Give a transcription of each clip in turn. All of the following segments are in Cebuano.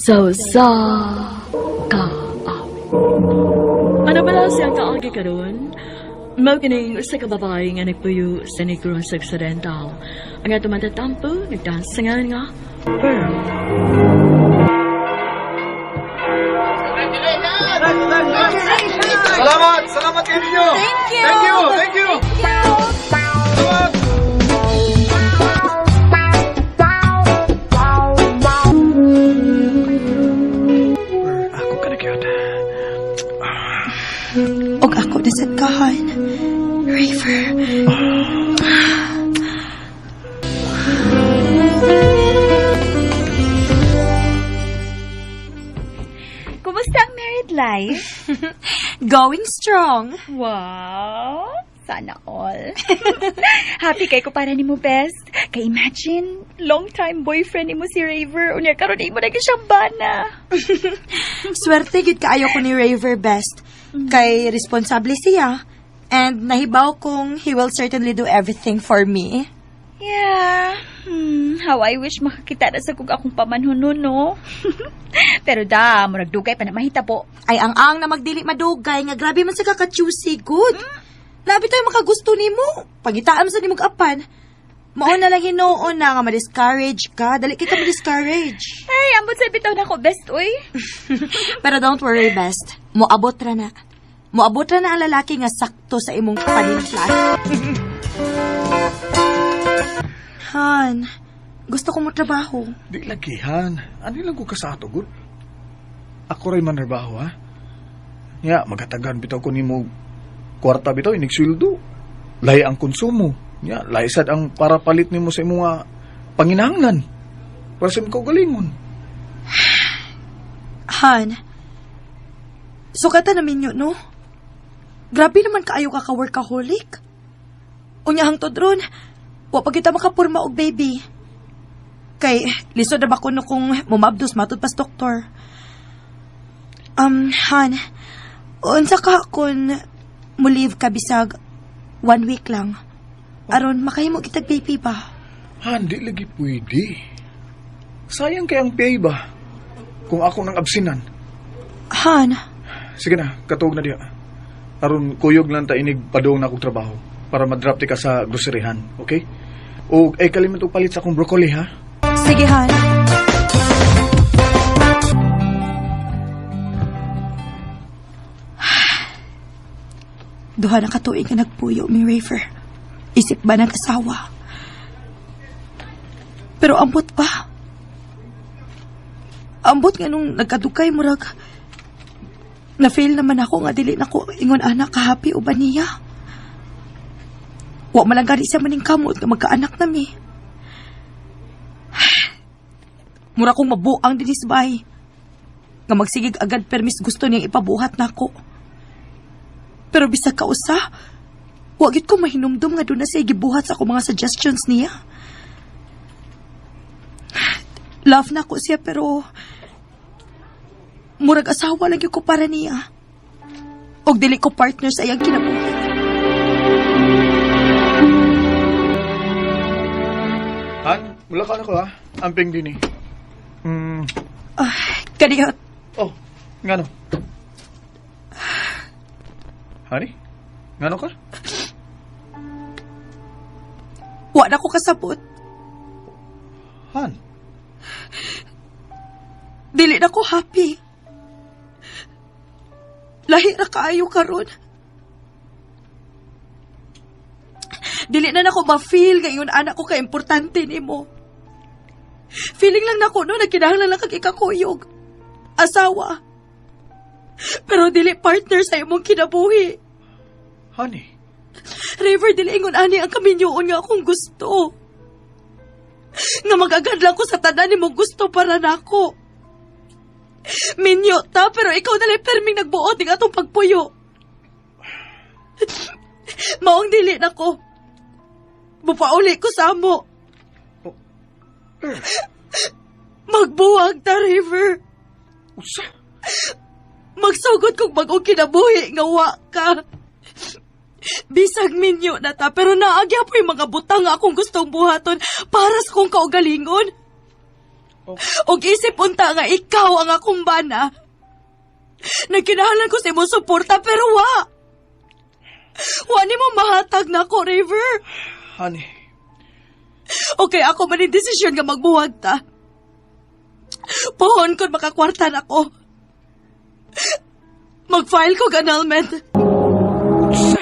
Sa usa ka awit. Ano ba siyang kaagi karon? Mao kining usa ka babae nga nagpuyo sa Negros Occidental. Ang atong matatampo nagdansangan nga Pearl. Salamat! Salamat kayo ninyo! Thank you! Thank you! Thank you! Salamat! Ako ka na gyud. Og ako na sad kahan. Raver. Kumusta ang married life? Going strong. Wow! Sana all. Happy kay ko para nimo best. Kay imagine, long time boyfriend nimo si Raver. Unya karon imo na gyud siyang bana. Swerte gyud kaayo ko ni Raver best. Kay responsable siya. And nahibaw kong he will certainly do everything for me. Yeah. How I wish makakita na sa kung akong pamanhunon, no? Pero da, murag dugay pa na mahitabo. Ay ang na magdili madugay nga grabe man sa kaka-choosy good. Labi tayo makagusto nimo. Pangitaan mo sa nimog apan. Mao na lang hinuon na nga ma-discourage ka. Dali kay ka ma-discourage. Ay, ambot sa bitaw na ko best, uy. Pero don't worry, best. Moabot ra na. Moabot ra na ang lalaki nga sakto sa imong panimpla. Han, gusto ko mo trabaho. Di lagi, Han. Ano lang ko ka sa ato, gud? Ako ray man trabaho, ha? Ya, magatagan bitaw ko nimo kwarta bitaw, inig sweldo. Lahi ang konsumo. Ya, lahi sad ang para palit nimo sa imong panginahanglan. Para sa imong kaugalingon. Han, sukatan na minyo, no? Grabe naman kaayo ka ka-workaholic. Unya hangtod ron, wa pa kita makapurma og baby. Kay, lisod na ba kuno kung mumabdos matud pas doktor. Han, unsa ka kung mo-leave ka bisag 1 week lang? Aron, makahimo kitag baby ba? Han, di lagi pwede. Sayang kay ang pay ba? Kung ako nang absinan. Han, Sige na, katuog na diha. Aron kuyog lang ta inig padung na akong trabaho para madrap ti ka sa groceryhan, okay? O ay kalimot og palit sa akong broccoli, ha? Sige, Han. Duha na katuig nga nagpuyo mi Raver. Isip ba ng asawa? Pero ambot pa. Ambot nga nung nagkadugay murag na-fail naman ako nga dili na ko ingon anak ka-happy o ba niya. Wa man lang gani siya maning kamot nga magkaanak na mi. Mura kong mabuang dinis bay. Nga magsigig agad permis gusto niyang ipabuhat nako. Pero bisag kausa, wa gyud ko mahinumdum nga doon na siya gibuhat sa akong mga suggestions niya. Love na ko siya pero murag asawa lang gyud ko para niya. Og dili ko partner sa iyang kinabuhi. Han, wala ka na ko ha. Amping din eh. Ah, kaniya. Oh, ngano? Honey? Ngano ka? Wa na ko kasabot. Han? Dili na ko happy. Lahi ra kaayo karon. Dili na nako ma-feel ngayon anak ko ka-importante nimo. Feeling lang nako no, nagkinahanglan lang kag ikakuyog. Asawa. Pero dili partner sa imong kinabuhi. Honey. River, dili ingon ani ang kaminyoon nga akong gusto. Nga magagad lang ko sa tanan nimo gusto para nako. Minyo ta, pero ikaw na lang perming nagbuot ng atong pagpuyo. Maong dili nako. Mupauli ko sa amo. Magbuwag ta, River. Usa? Magsugod kong bagong kinabuhi nga wa ka. Bisag minyo na ta, pero naagya po yung mga butang nga akong gustong buhaton para sa kong kaugalingon. Og isip unta nga ikaw ang akong bana. Nagkinahanglan ko sa imong suporta pero wa. Wa nimo mahatag nako, Raver. Honey, Okay, ako man yung desisyon nga magbuwag ta. Pohon kung makakwarta na ko. Mag-file ko annulment. unsa?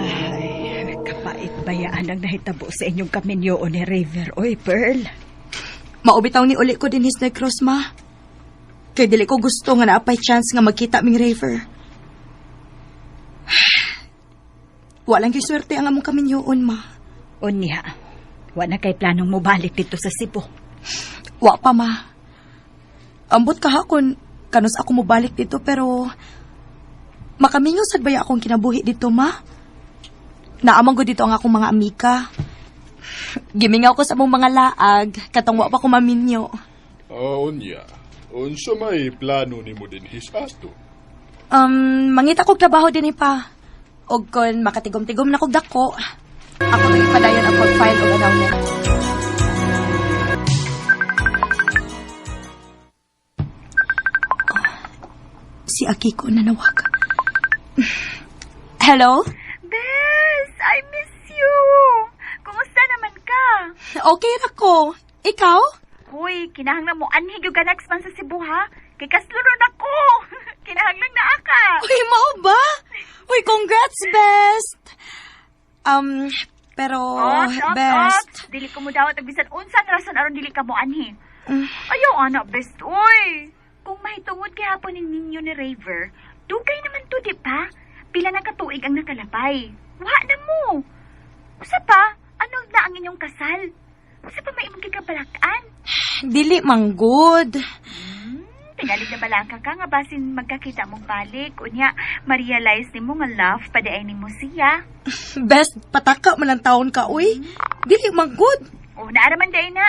Ay, kapait bayaan ang nahitabo sa inyong kaminyoon ni Raver. Oy, Pearl. Mao bitaw ni uli ko dinhis Negros, ma. Kay dili ko gusto nga naapay chance nga magkita ming Raver. Walang gyud swerte ang among kaminyoon, ma. Unya, wa na kay planong mobalik dito sa Cebu. Wa pa, ma. Ambot kahakon, kanus ako mobalik dito pero makaminyo sad baya akong kinabuhi dito, ma. Naamang ko dito ang akong mga amika. Gimingaw ko sa among mga laag, katong wa pa ko maminyo. Oh, unya. Unsa may plano nimo dinhi sa ato? Mangita kog trabaho din eh pa. Og kon makatigom-tigom na kog dako, ako na ipadayon ang pag-file og annulment. Oh, si Akiko nanawag. Hello? Bes, I miss you. Kumusta naman ka? Okay ra ko. Ikaw? Hoy, kinahanglan mo anhi gyud ka next month sa Cebu ha. Kay kasluron ako. Kinahanglan naa ka. Uy, mao ba? Uy, congrats, best! Pero, Ot, ot, best. ot. Dili ko mo dawat og bisan unsang rason aron dili ka mo anhi. Ayaw ana, best oy. Kung mahitungod gihapon ning ninyo ni Raver, dugay naman to, di ba? Pila na katuig ang nakalapay. Wa na mo. Usa pa, ano na ang inyong kasal? Usa pa may imong gikabalak-an. Dili man good. Tingali na balaka ka nga basin magkakita mong balik. Unya, ma-realize nimo nga love pa di ay nimo siya. Best, pataka man ang taon ka, uy. Dili man good. O, naa raman diay na.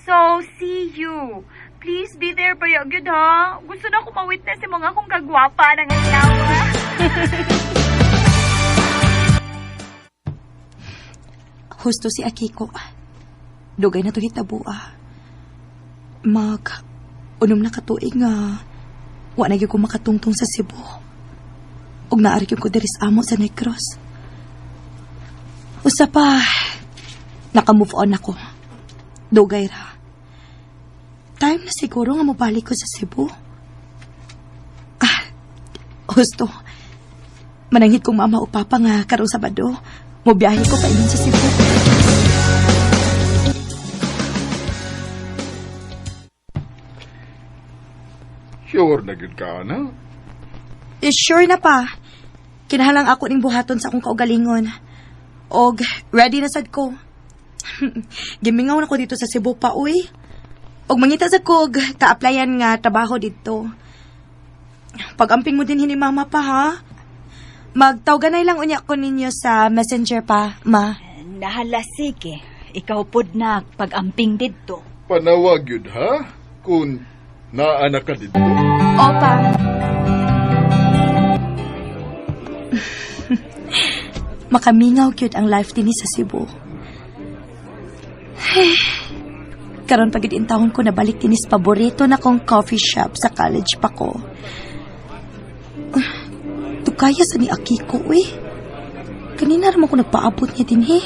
So, see you. Please be there baya gyud ha. Gusto na ko ma-witness mo nga kung kagwapa ng adlaw. Husto si Akiko. Dugay na to hitabua. Mag, unom na katuig nga, wa na gyud ko makatungtong sa Cebu. Ug naa ra gyud ko diri sa amo sa Negros. Usa pa, naka-move on ako. Dugay ra. Time na siguro nga mobalik ko sa Cebu. Ah, husto. Mananghid kong mama o papa nga karong Sabado, mobiyahe ko paingon sa Cebu. Sure na gyud ka na. Eh, sure na pa. Kinahanglan ako ning buhaton sa akong kaugalingon. Og ready na sad ko. Gimingaw na ko dito sa Cebu pa, uy. Og mangita sad ko og ka-applyan nga trabaho dito. Pag-amping mo din hini mama pa, ha? Magtawganay lang unya ko ninyo sa Messenger pa, ma. Nahala, sige. Ikaw pod na pag-amping didto. Panawag yun ha? Kung naa na ka didto. Opa. Makamingaw gyud ang life dinhi sa Cebu. Karon pag intawon ko nabalik dinhi sa paborito na kong coffee shop sa college pa ko. Tukaya sa ni Akiko, uy. Kanina naman ko nagpaabot niya dinhi.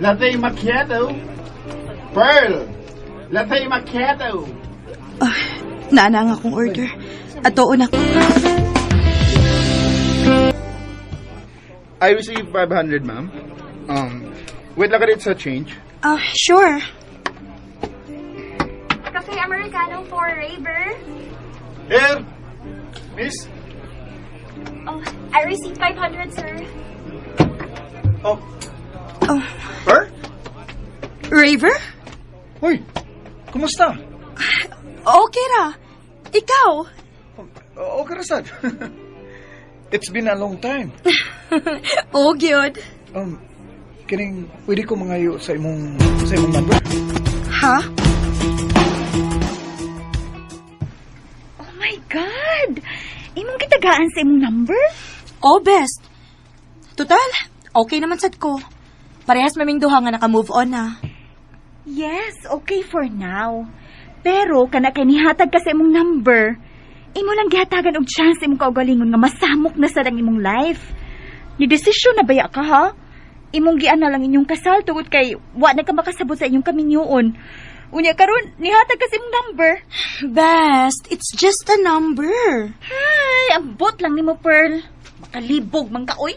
Latte macchiato. Pearl. Latte macchiato. Ah, naa na ang akong order. Atoon ako. I received 500, ma'am. Wait lang ka dito sa change. Ah, sure. Cafe Americano for Raver. Here! Miss? Oh, I received 500, sir. Oh. Oh. Pearl? Raver? Hoy, kumusta? Okay ra. Ikaw? Okay ra sad. It's been a long time. Oh, gyud. Kining pwede ko mangayo sa imong number? Ha? Oh my God! Imong gitagaan sa imong number? Oh, best. Total, okay naman sad ko. Parehas maming duha nga naka-move on na. Yes, okay for now. Pero kana kay nihatag ka sa imong number, imo lang gihatagan og chance imong kaugalingon nga masamok na sad ang imong life. Ni desisyon na baya ka, ha? Imong gian na lang inyong kasal tungod kay wa na ka makasabot sa inyong kaminyoon. Unya karon nihatag ka sa imong number. Best, it's just a number. Ay, ambot lang nimo, Pearl. Makalibog man ka, oy.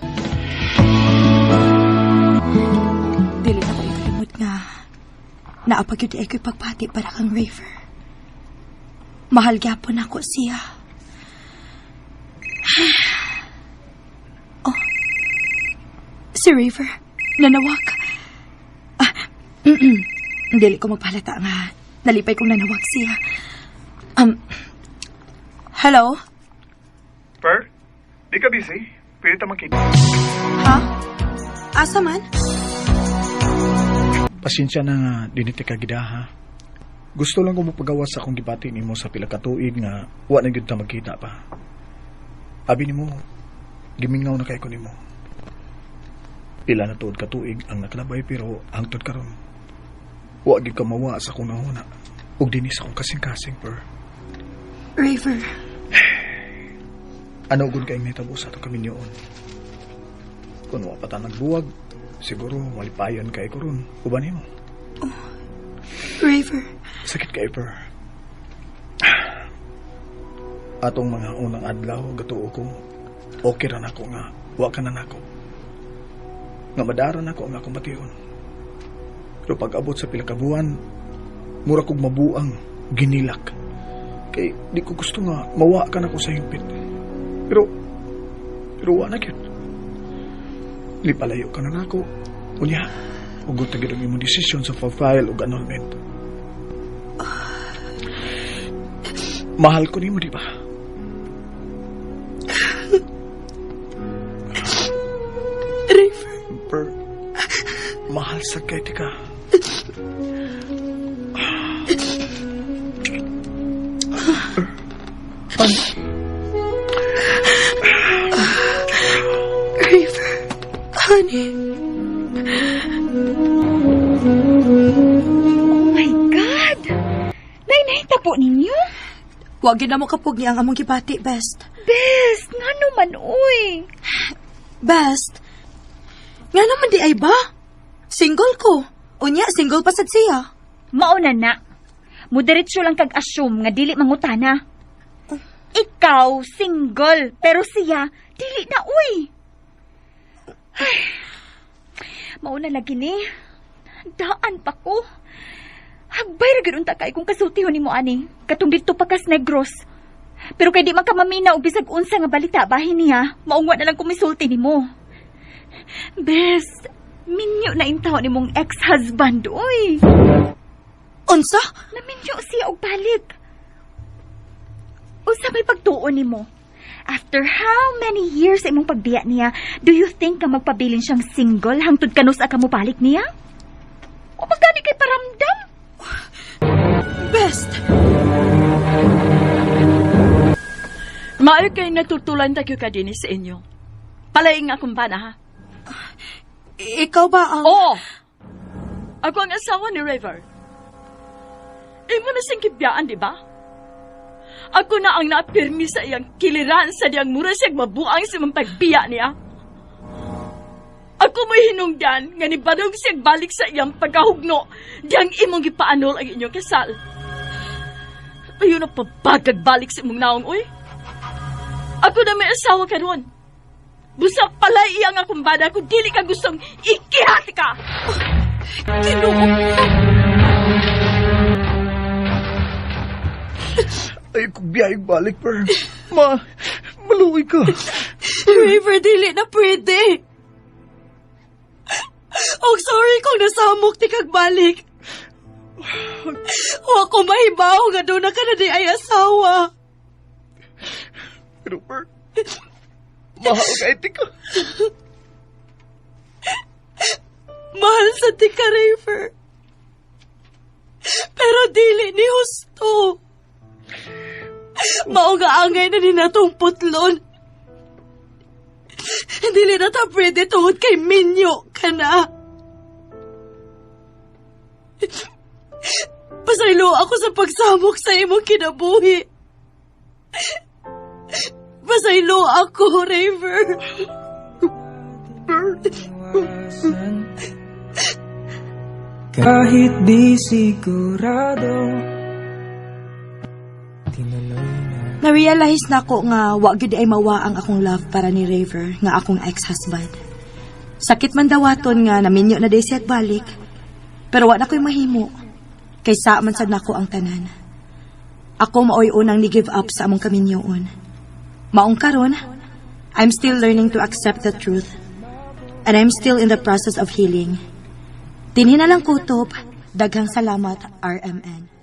Dili na ko ikalimot nga naa pa gyud ay ko'y pagbati para kang Raver. Mahal gyapon ako siya. Oh. Si Raver, nanawag. Ah, Dili ko magpahalata nga nalipay kong nanawag siya. Hello? Per, di ka busy? Pwede ta makita. Ha? Asa man? Pasensya na nga, diniti ka gida ha. Gusto lang ko mapagawas sa akong gibati nimo sa pila ka tuig nga wa na gyud ta magkita pa. Abi nimo, gimingaw na kay ko nimo. Pila na tuod ka tuig ang nakalabay pero hangtod karon wa gyud ka mawa sa akong nahuna ug dinhi sa akong kasing-kasing, Per. Raver. Ano gud kay nahitabo sa atong kaminyoon? Kung wa pa ta nagbuwag, siguro malipayon kay ko ron. Uban nimo. Raver. Sakit kay Per. Atong mga unang adlaw, gatuo ko, okay ra nako nga, wa ka na nako. Nga madara nako ang akong bation. Pero pag abot sa pila ka buwan, mura kog mabuang, ginilak. Kay di ko gusto nga mawa ka nako sa hingpit. Pero wa na gyud. Lipalayo ka na nako. Unya, ugot na gyud ang imong desisyon sa pag-file og annulment. Mahal ko nimo, di ba? Raver. Per, mahal sa kay ka. Raver. Honey. Oh my God! Nay, nahitabo ninyo? Wag gyud na mo kapugni ang among gibati, Best. Best, ngano man, uy. Best. Nga naman di ay ba? Single ko. Unya, single pa sad siya. Mauna na. Mudiretso lang kag assume nga dili mangutana. Ikaw, single, pero siya, dili na, uy. Ay, mauna lagi ni. Daan pa ko. Hagbay ra gyud unta kay kung kasultihon nimo ani. Katong didto pa kas Negros. Pero kay di man ka mamina og bisag unsa nga balita bahin niya, maungwa na lang kumisulti nimo. Bes, minyo na intaw nimong ex-husband, uy. Unsa? Naminyo siya og balik. Unsa may pagtuon nimo? After how many years sa imong pagbiya niya, do you think ka magpabilin siyang single hangtod kanus-a ka mobalik niya? O magani kay paramdam? Best. Maayo kay natutulan tagyo ka dinhi sa inyo. Palaing akong bana, ha? Ikaw ba ang... Oo! Ako ang asawa ni River. Imo na siyang kibiyaan, di ba? Ako na ang naapirmi sa iyang kiliran sa diyang mura siyang mabuang sa imong pagbiya niya. Ako mo'y hinungdan nga nibarog siyang balik sa iyang pagkahugno diyang imong gipaanol ang inyong kasal. Ayun ang pabagag balik sa imong naong, uy. Ako na may asawa karon. Busa pala iyang akong bana kung dili ka gustong ikihati ka. Ginoo. Ay, kung biyayog balik, Per. Ma, maluoy ka. River, dili na pwede. Oh, sorry kung nasamok ti kag balik. Wa ko mahibaw nga doon na ka na di ay asawa. Pero, Per, mahal ka iti ka. Mahal sa ti ka, River. Pero dili ni husto. Mao nga angay na ni natong putlon. Dili na ta pwede tungod kay minyo ka na. Pasaylo ako sa pagsamok sa imong kinabuhi. Pasaylo ako, Raver. Kahit di sigurado, tinuloy na. Na-realize na ko nga wa gyud ay mawa ang akong love para ni Raver nga akong ex-husband. Sakit man dawaton nga naminyo na day siya at balik. Pero wa na ko'y mahimo. Kaysa man sad nako ang tanan. Ako maoy unang ni give up sa among kaminyoon. Maong karon, I'm still learning to accept the truth. And I'm still in the process of healing. Dinhi na lang kutob, daghang salamat, RMN.